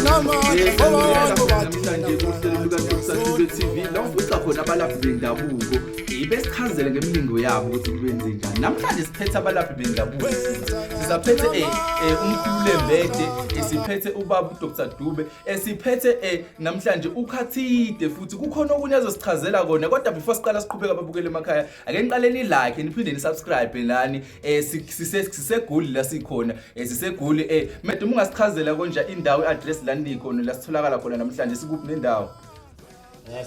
Namhlanje kuhlelo luka-Dr Dube TV la ufica khona abalaphi bendabuko besichazele ngemilingo yabo ukuthi kubenze njani. Namhlanje siphethe abalaphi bendabuko, sisaphethe umkhulu Lembede, siphethe ubaba uDr Dube, siphethe namhlanje uKhathide, futhi kukhona okunye azosichazela kona. Kodwa before siqala siqhubeka, ababukele emakhaya, ake niqale ni-like, niphinde ni-subscribe nani. Sisegoli la sikhona, sisegoli. Mede, uma ungasichazela konja indawo, i-address la nikhona, la sitholakala khona namhlanje, sikuphi nendawo?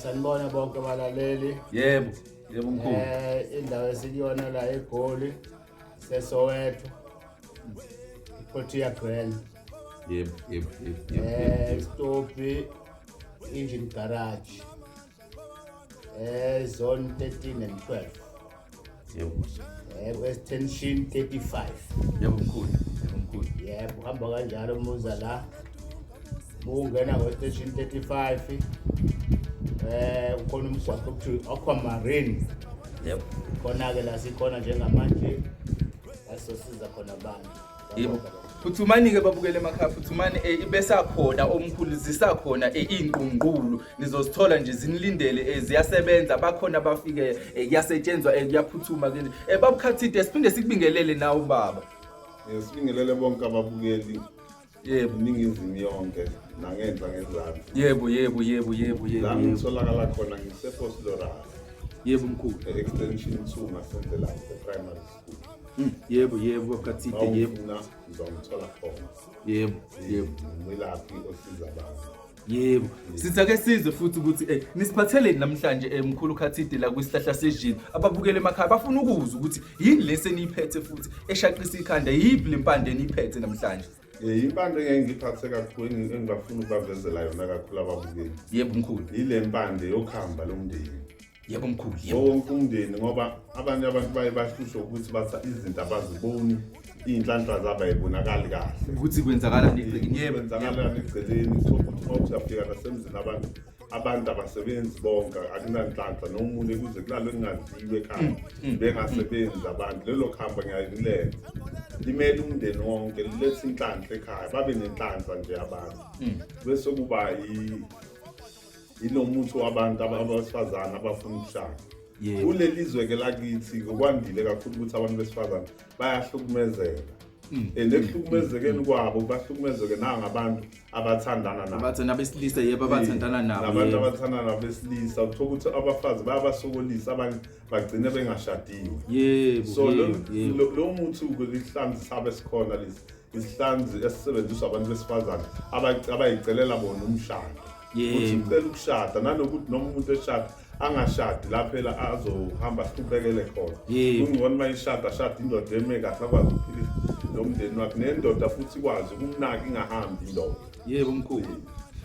Sanibona bonke abalaleli. Yebo, mkhulu. Indawo esikuyona la eGoli seSoweto. Protea Grand. Yebo yebo yebo Stop Engine Garage. Zone 13 and 12. Extension 35. Yebo mkhulu, yebo mkhulu. Yebo, hamba kanjalo muza la. Ungena ngo-extension 35. Ukhona umgwaqo okuthiwa Aquamarine. Khona ke la sikhona njengamanje. Asosiza khona abantu. Yebo. Phuthumani-ke, babukele emakhaya, phuthumani, ibesakhona omkhulu, zisakhona iy'nqunqulu, nizozithola nje zinilindele, ziyasebenza, bakhona bafike, kuyasetshenzwa, kuyaphuthuma ke nje. Bab'Khathide, siphinde sikubingelele nawe ubaba. Sibingelele bonke ababukeli iningizimu yonke nangenhla ngezansi. yebo yebo yebo yebo La yebo ngitholakala khona ngiseVosloorus, Yebo mkhulu. e-extension 2 ngasenze primary school. Yebo yebo bab'Khathide, yebo. Mawufuna uzongithola khona. yebo yebo Umelaphi osiza abantu. Yebo, sithi ake sizwe futhi ukuthi nisiphatheleni namhlanje, mkhulu Khathide, la kwisihlahla sejini. Ababukele emakhaya bafuna ukuzwa ukuthi yini le seniyiphethe futhi eshaqisa ikhanda, yiphi le mpande eniyiphethe namhlanje? Impande engeke ngiphathe kakhulu, engingafuna ukubavezela yona kakhulu ababukeli, Yebo mkhulu. Ile mpande yokuhamba lomndeni. Yebo mkhulu, yebo. Wonke umndeni, ngoba abanye abantu baye bahlushwe ukuthi batha izinto abaziboni, iy'nhlanhla zabo ayibonakali kahle. Ukuthi kwenzakalani egcekeni, yebo. Kwenzakalani egceleni, uthola ukuthi uma uthi uyafika nasemzini abantu abasebenzi bonke, akunanhlanhla nomunye, kuze kulalwe kungadliwe ekhaya, bengasebenzi abantu. Lelo khamba ngiyayilenza, limele umndeni wonke, lilethe inhlanhla ekhaya, babe nenhlanhla nje abantu. Bese kuba inomuthi wabantu abesifazane abafuna ukushada. Kuleli zwe-ke lakithi ngokwandile kakhulu ukuthi abantu besifazane bayahlukumezeka, and ekuhlukumezekeni kwabo bahlukumezeke nangabantu abathandana nabo. Abathi nabesilisa, yebo, abathandana nabo. Nabantu abathandana nabesilisa, uthola ukuthi abafazi bayabasokolisa, abanye bagcine bengashadiwe. So lo muthi-ke, isihlanzi sabe sikhona lesi, isihlanzi esisebenziswa abantu besifazane abayicelela bona umshado, ukuthi ucela ukushada, nanokuthi noma umuntu eshada angashadi la phela azohamba ahluphekele khona. Kungcono uma ishada, ashade indoda eme kahle, akwazi ukuphilisa nomndeni wakhe, nendoda futhi ikwazi ukumnaka, ingahambi indoda. Yebo mkhulu.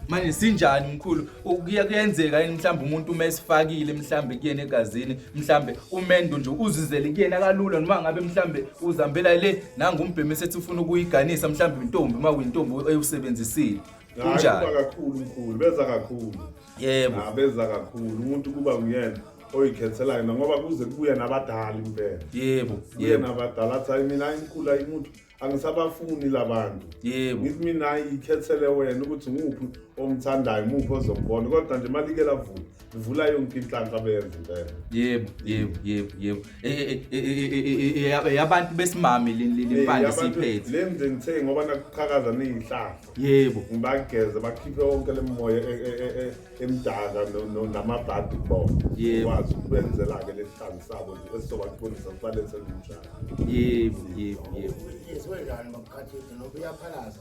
Manje sinjani mkhulu? Kuya kuyenzeka yini mhlawumbe umuntu uma esifakile mhlawumbe kuyena egazini, mhlawumbe umendo nje uzizele kuyena kalula, noma ngabe mhlawumbe uzambela le nangumbhemi esethi ufuna ukuyiganisa mhlawumbe intombi, uma kuyintombi eyusebenzisile? Hayi, Kunjani? kuba kakhulu mkhulu, beza kakhulu. Ah, beza kakhulu, umuntu kuba nguyena oyikhethelayo, ngoba kuze kubuye nabadala impela, kubuye nabadala, athi, "Hayi mina, hayi mkhulu, hayi umuntu angisabafuni labantu." Ngithi mina, hayi, ikhethele wena ukuthi nguphi omthandayo, muphi ozombona, kodwa nje malike lavula, livula yonke inhlanhla, beyenza impela. Yebo. Yabantu besimame le mpande siyiphethe. Le mndeni ngithe ngoba nakuqhakaza ney'nhlahla, ngibageze, bakhiphe wonke le moya emdaka namabhadi kubona, ukwazi ukubenzela-ke lesi hlanzi sabo nje esizobaxolisa, sibalethele umshado. Yebo. Yenziwe njani, bab'Khathide, noba iyaphalaza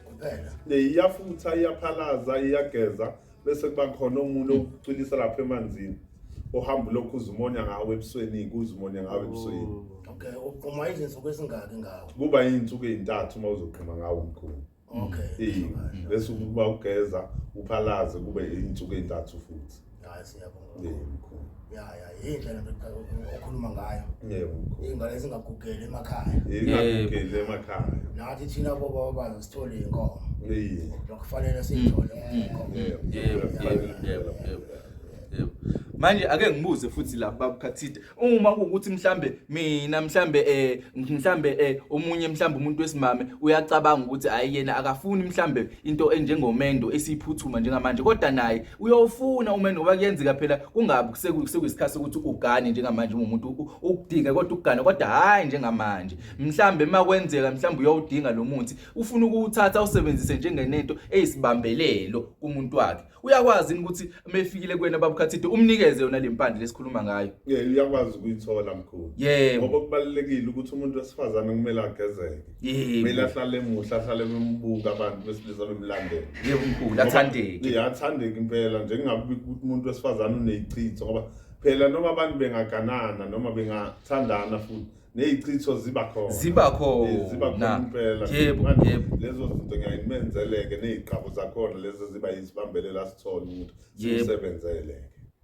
kuphela? Iyafutha, iyaphalaza, iyageza, bese kuba khona omunye okucwilisa lapha emanzini, ohamba ulokhu uzumonya ngawo ebusweni, kuzumonya ngawo ebusweni. Okay, uquma izinsuku ezingaki ngawo? Kuba iy'nsuku ey'ntathu uma uzoqhuma ngawo mkhulu. Bese ukuba ugeza, uphalaze, kube iy'nsuku ey'ntathu futhi. Hayi, siyabonga. Yebo mkhulu. Ya, yindlela nje okhuluma ngayo. Yebo mkhulu. Iy'ngane zingagugeli emakhaya. Ingagugeli emakhaya. Nathi thina bobaba bazo sithole iy'nkomo. Lokufanele siyithole iy'nkomo. Yebo. Manje ake ngibuze futhi la baba Khathide, uma kuwukuthi mhlambe mina mhlambe mhlambe omunye mhlambe umuntu wesimame uyacabanga ukuthi hayi yena akafuni mhlambe into enjengomendo esiyiphuthuma njengamanje, kodwa naye uyofuna umendo ngoba kuyenzeka phela kungabi sekuyisikhathi sokuthi ugane njengamanje uma umuntu ukudinga kodwa ukugana kodwa hayi njengamanje. Mhlambe makwenzeka mhlambe uyawudinga lo muthi, ufuna ukuwuthatha awusebenzise njengenento eyisibambelelo kumuntu wakhe. Uyakwazi yini ukuthi uma efikile kuwena baba uKhathide umnikeze yona le mpande lesikhuluma ngayo? Yeah, uyakwazi ukuyithola mkhulu. Yebo. Ngoba kubalulekile ukuthi umuntu wesifazane kumele agezeke. Yebo. Kumele ahlale emuhle, ahlale bembuka abantu besilisa bemlandela. Yebo mkhulu, athandeke. Yeah, athandeke impela nje kungabi ukuthi umuntu wesifazane unezichitho ngoba phela noma abantu bengaganana noma bengathandana futhi nezichitho ziba khona. Ziba khona. Ziba khona impela. Yebo, Manje, yebo. Lezo zinto ngiyayimenzeleke neziqabo zakhona lezo ziba yisibambelela sithole ukuthi Yebo. sisebenzele.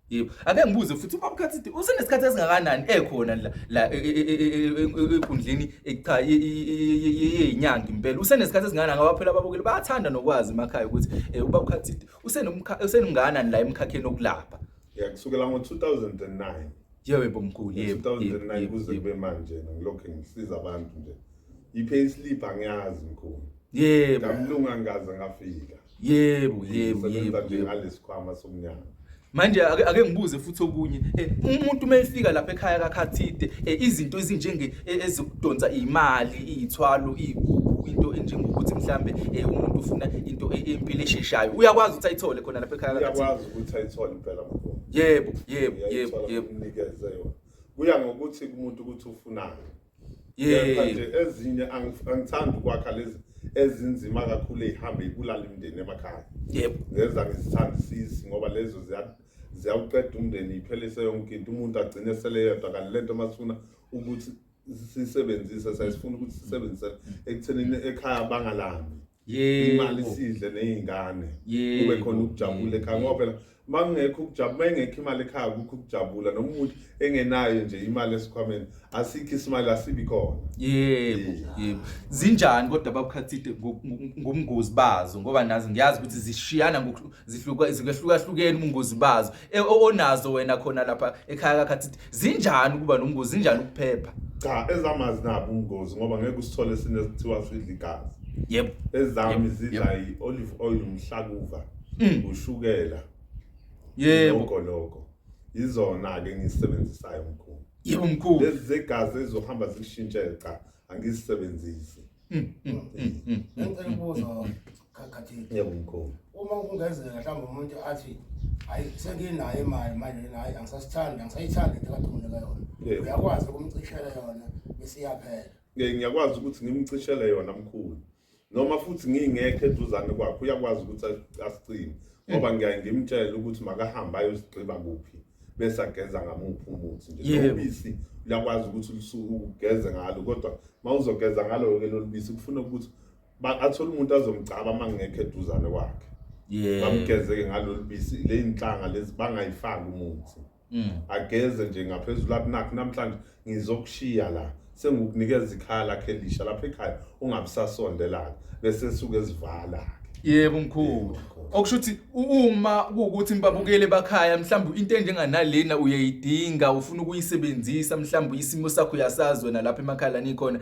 Yebo. Ake ngibuze futhi ubaba Khathide usenesikhathi esingakanani ekhona la la enkundleni cha yenyanga impela. Usenesikhathi esingakanani ngoba phela ababukeli bayathanda nokwazi emakhaya ukuthi ubaba Khathide usenomnganani la emkhakheni okulapha. Yeah, kusukela ngo-2009. Yebo mkhulu, yebo. 2009 kuze kube manje ngilokhu ngisiza abantu nje. I-pay slip angiyazi mkhulu. Yebo. Ngamlunga ngaze ngafika. Yebo, yebo, Ngisebenza yebo. nje Yebo. ngalesikhwama somnyama. Manje ake ngibuze futhi okunye, umuntu uma efika lapha ekhaya kaKhathide, izinto ezinjenge ezokudonsa imali, iy'thwalo, iy'gubhu, into enjengokuthi mhlambe umuntu ufuna into empilo esheshayo, uyakwazi ukuthi ayithole khona lapha ekhaya kaKhathide? Uyakwazi ukuthi ayithole impela mkhulu. Yebo, yebo, yebo, Uyayithola yebo. umnikeze yona. Kuya ngokuthi kumuntu ukuthi ufunani. Kepha Yebo. nje ezinye angithandi ukwakha lezi ezinzima kakhulu ey'hambe y'bulala imindeni emakhaya. Yebo. Lezi angizithandisisi ngoba lezo ziyawuqeda umndeni, iphelise yonke into, umuntu agcine sele yedwa. Kanti lento masifuna ukuthi sisebenzise, sayisifuna ukuthi sisebenzise ekuthenini ekhaya bangalambi. Yebo. Imali sidle nezingane. Yebo. Kube khona ukujabula ekhaya ngoba phela makungekho ukujabula, mayingekho imali ekhaya kukho ukujabula, noma umuntu engenayo nje imali esikhwameni asikho isimali asibi khona. Yebo, yebo. Zinjani kodwa babukhathide ngobungozi bazo ngoba nazi ngiyazi ukuthi zishiyana zihluka zihlukahlukene ubungozi bazo. Onazo wena khona lapha ekhaya kaKhathide zinjani ukuba nomngozi, zinjani ukuphepha? Cha, ezamazi nabo ubungozi ngoba ngeke usithole sine kuthiwa sidla igazi. Yebo. Ezami zidla i-olive oil, umhlakuva, ushukela. Yebo. Lokho. Izona ke ngisisebenzisayo mkhulu. Yebo mkhulu. Lezi zegazi ezohamba zikushintshele cha angizisebenzisi. Ngicela ukubuza Khathide. Yebo mkhulu. Uma kungenzeka mhlawumbe umuntu athi hayi senginayo imali manje hayi angisasithandi angisayithandi into kade unginika yona. Yebo. Uyakwazi ukumcishela yona bese iyaphela. Ngiyakwazi ukuthi ngimcishele yona mkhulu. Noma futhi ngingekho eduzane kwakhe uyakwazi ukuthi asicime ngoba ngiyaye ngimtshele ukuthi makahambe ayosigqiba kuphi bese ageza ngamuphi umuthi nje. Yebo. Lobisi uyakwazi ukuthi ulisuke ugeze ngalo, kodwa mawuzogeza ngalo ke lolubisi kufuna ukuthi athole umuntu azomgcaba mangekho eduzane kwakhe. Yebo. Bamgeze ke ngalolu bisi, le inhlanga lezi bangayifaki umuthi. Ageze nje ngaphezulu lapha nakho namhlanje ngizokushiya la sengikunikeza ikhaya lakhe elisha lapha ekhaya ungabisasondela bese esuke ezivala. Yebo mkhulu. Yebo, mkhulu. Okusho ukuthi uma kuwukuthi nibabukele bakhaya mhlawumbe into enjenganalena uyayidinga ufuna ukuyisebenzisa mhlawumbe isimo sakho uyasazi wena lapha emakhaya la nikhona.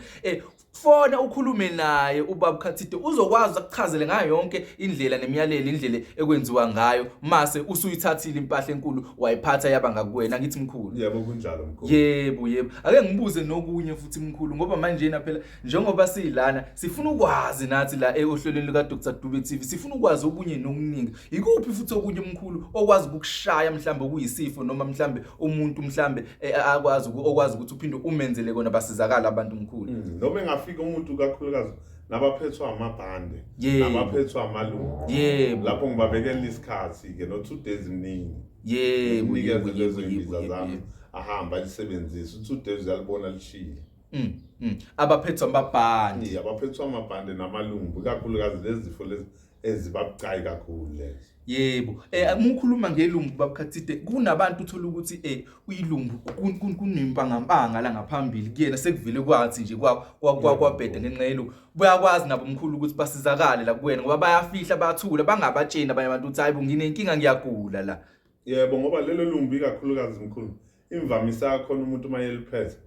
Fona ukhulume naye ubaba Khathide uzokwazi akuchazele ngayo yonke indlela nemiyalelo indlela ekwenziwa ngayo mase usuyithathile impahla enkulu wayiphatha yaba ngakuwena ngithi mkhulu. Yebo kunjalo mkhulu. Yebo yebo. Ake ngibuze nokunye futhi mkhulu ngoba manje na phela njengoba silana sifuna ukwazi nathi la ohlelweni luka Dr Dube TV sifuna ukwazi okunye nokuningi. Ikuphi futhi okunye mkhulu okwazi ukukushaya mhlambe okuyisifo noma mhlambe umuntu mhlambe akwazi okwazi ukuthi uphinde umenzele kona basizakala abantu mkhulu. Noma engafika umuntu kakhulukazi nabaphethwa amabhande, Yebo. nabaphethwa amalungu. Yebo. Lapho ngibabekela isikhathi ke no 2 days mningi. Yebo, Nginikeze yebo, lezo yebo, imbiza yebo, zami yebo. ahamba alisebenzise. U2 days uyalibona lishile. Abaphethwa amabhande. Yeah, abaphethwa amabhande namalungu kakhulukazi lezi zifo lezi ezibabucayi kakhulu lezo. Yebo. Uma ukhuluma ngelumbu babukhathide kunabantu uthola ukuthi uyilumbu kunempangampanga la ngaphambili kuyena sekuvele kwathi nje kwabheda ngenxa yelumbu. Bayakwazi nabo mkhulu ukuthi basizakale la kuwena ngoba bayafihla bayathula bangabatsheni abanye abantu ukuthi hayibo nginenkinga ngiyagula la. Yebo, ngoba lelo lumbi kakhulukazi mkhulu, imvamisa yakhona umuntu uma eliphethe,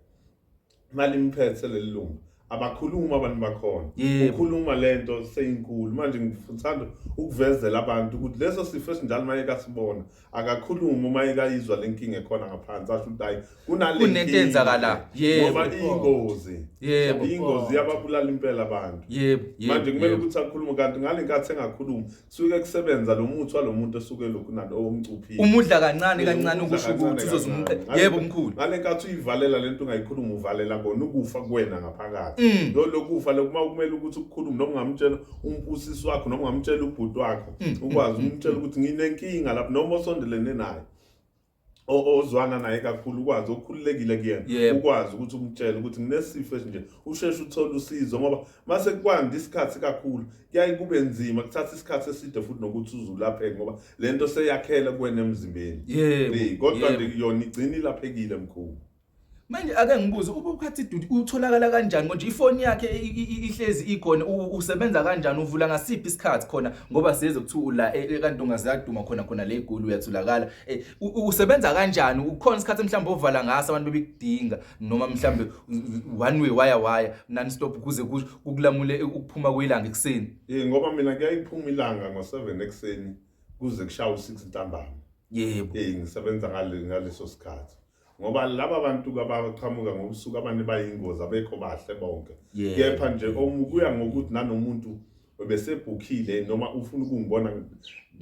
malimphethe leli lumbi, abakhuluma abantu bakhona. Ukhuluma lento seyinkulu. Manje ngithanda ukuvezela abantu ukuthi leso sifo esinjalo uma ekasibona akakhulumi, uma ekayizwa lenkinga ekhona ngaphansi asho ukuthi hayi, kunale Kunento eyenzakala. Ngoba iyingozi. Iyingozi, iyababulala impela abantu. Manje kumele ukuthi akhulume, kanti ngale nkathi engakhulumi suke kusebenza lo muthi walo muntu osuke lokhu nalo omcuphile. Umudla kancane kancane, ukusho ukuthi uzozumqe. Yebo mkhulu. Ngale nkathi uyivalela lento ungayikhuluma, uvalela kona ukufa kuwena ngaphakathi. Lo lokufa lokhu uma kumele ukuthi ukukhulume, noma ungamtshela umpusisi wakho, noma ungamtshela ubhuti wakho, ukwazi ukumtshela ukuthi nginenkinga lapho, noma osondelene naye ozwana naye kakhulu, ukwazi okhululekile kuyena, ukwazi ukuthi umtshele ukuthi nginesifo esinje, usheshe uthole usizo, ngoba mase kwanda isikhathi kakhulu kuyaye kube nzima, kuthatha isikhathi eside futhi nokuthi uzulapheke, ngoba lento seyakhela kuwena emzimbeni. Kodwa nje yona igcina ilaphekile mkhulu. Manje ake ngibuze, ubukhathi utholakala kanjani konje? Ifoni yakhe ihlezi ikhona, usebenza kanjani, uvula ngasiphi isikhathi khona? Ngoba size kuthiwa ula kaNdonga ziyaduma khona khona le Egoli uyatholakala. Usebenza kanjani? Ukhona isikhathi mhlawumbe ovala ngaso abantu bebekudinga, noma mhlawumbe one way waya waya non stop kuze kukulamule ukuphuma kwelanga ekuseni? Ngoba mina kuyayiphuma ilanga ngo-7 ekuseni kuze kushaye u-6 ntambama. Ngisebenza ngaleso sikhathi, ngoba laba bantu abaqhamuka ngobusuku abanye bayingozi, abekho bahle bonke. Kepha nje kuya ngokuthi nanomuntu ubesebhukhile noma ufuna ukungibona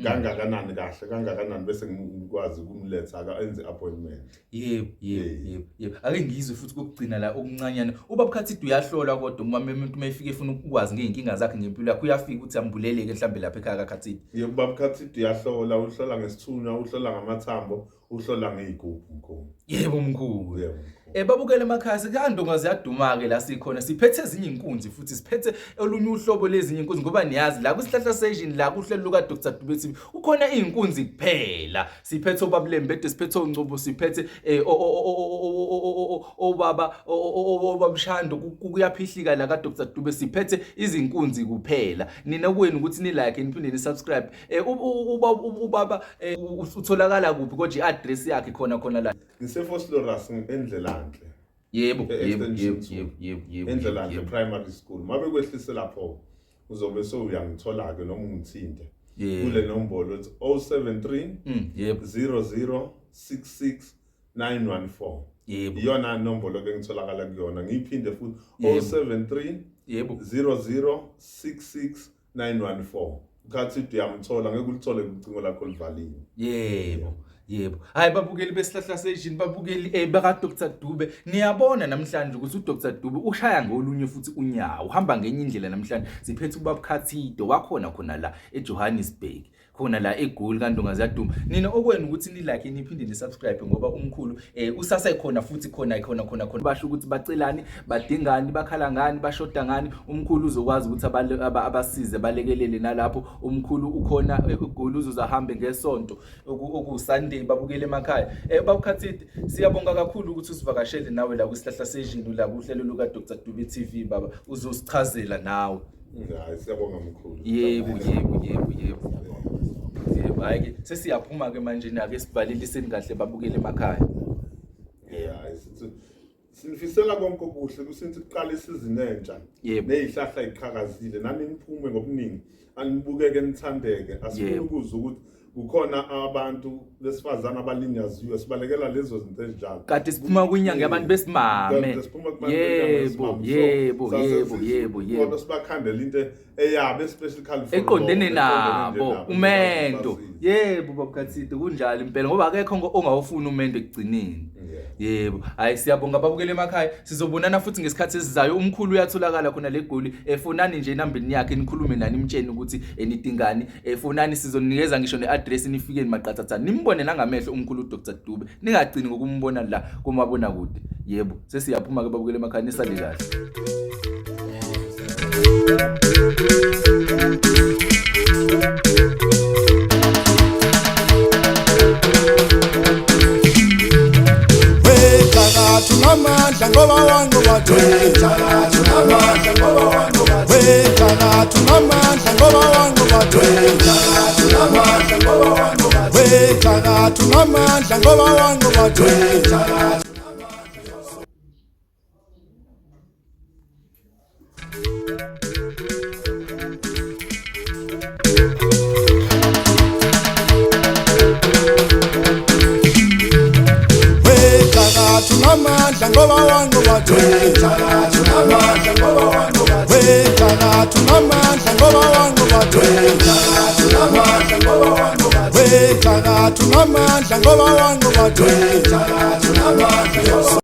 kangakanani kahle kangakanani, bese ngikwazi ukumletha enze appointment. Yebo, yebo, yebo, yebo. Ake ngizwe futhi kokugcina la okuncanyana, ubaba Khathide uyahlolwa kodwa uma umuntu uma efika efuna ukwazi ngey'nkinga zakhe ngempilo yakhe, uyafika ukuthi ambuleleke mhlawumbe lapha ekhaya kaKhathide? Yebo, ubaba Khathide uyahlola, uhlola ngesithunywa, uhlola ngamathambo, uhlola ngey'gubhu mkhulu. Yebo mkhulu. Yebo mkhulu. Babukele emakhaya, sikaNdonga ziyaduma-ke la sikhona, siphethe ezinye iy'nkunzi futhi siphethe olunye uhlobo lezinye iy'nkunzi, ngoba niyazi la kwisihlahla session, la kuhlelo luka-Dr Dube TV kukhona iy'nkunzi kuphela. Siphethe obabuLembede, siphethe oNcobo, siphethe obaba obabshando, kuyaphihlika la ka-Dr Dube, siphethe izinkunzi kuphela. Nina kwenu ukuthi ni-like niphinde ni-subscribe. Ubaba utholakala kuphi kodwa, i-address yakhe khona khona la? NgiseVosloorus eNdlelanhle. Yebo, yebo, yebo, yebo, yebo, yebo. ENdlelanhle Primary School. Mabe kwehlise lapho uzobe sewuyangithola-ke, noma ungithinte kule nombolo ethi 073 00 66 914. Iyona nombolo ke ngitholakala kuyona. Ngiyiphinde futhi, 073 00 66 914. Ukhathi uyamthola, ngeke ulithole kucingo lakho oluvaliwe. Yebo. Yebo. Hayi, babukeli besihlahla session, babukeli baka Dr Dube, niyabona namhlanje ukuthi uDr Dube ushaya ngolunye futhi unyawo, uhamba ngenye indlela namhlanje. Siphethe ubaba Khathide wakhona khona la eJohannesburg, khona la eGoli kaNdonga ziyaduma. Nina okwenu ukuthi ni like niphinde ni subscribe, ngoba umkhulu usasekhona futhi khona khona khona khona. Basho ukuthi bacelani, badingani, bakhala ngani, bashoda ngani, umkhulu uzokwazi ukuthi abasize, balekelele nalapho. Umkhulu ukhona eGoli, uzozahambe ngesonto okuSunday, babukele emakhaya. Babukhathide, siyabonga kakhulu ukuthi usivakashele nawe la kwisihlahla sejini, la kuhlelo luka Dr Dube TV, baba uzosichazela nawe. Hayi, siyabonga mkhulu. Yebo, yebo, yebo, yebo. Yebo, hayi ke sesiyaphuma ke manje, nake sivaleliseni kahle babukele emakhaya. Yeah, sithi sinifisela konke okuhle kusinthi kuqala isizini entsha. Nezihlahla iqhakazile, nani niphume ngobuningi, anibukeke nithandeke. Asifuni ukuzwa ukuthi kukhona abantu besifazane abalinyaziwe, sibalekela lezo zinto ezinjalo. Kade siphuma kwinyanga yabantu besimame. Kade siphuma kubantu Yebo, yebo, yebo, yebo, yebo. Kodwa sibakhandela into eyabo especially for eqondene nabo, umendo. Yebo babukhathide, kunjalo impela, ngoba akekho ongawufuni umendo ekugcineni. Yebo, hayi, siyabonga babukele emakhaya, sizobonana futhi ngesikhathi esizayo. Umkhulu uyatholakala khona le Goli, efonani nje enambeni yakhe, nikhulume nani, nimtshene ukuthi nidingani. Efonani, sizonikeza ngisho ne-address, nifike maqathatha nimbone nangamehlo umkhulu uDr Dube, ningagcini ngokumbona la kumabonakude. Yebo, sesiyaphuma ke babukele emakhaya, nisale kahle. Wethu ngoba wanqoba, wethu namandla ngoba wanqoba, wethu namandla ngoba wanqoba, wethu namandla ngoba wanqoba. Wethakatha unamandla ngoba wanqoba. Wethakatha. Wethakatha unamandla ngoba wanqoba. Wethakatha unamandla ngoba wanqoba. Wethakatha unamandla ngoba wanqoba. Wethakatha unamandla ngoba wanqoba. Wethakatha unamandla ngoba wanqoba. Wethakatha unamandla.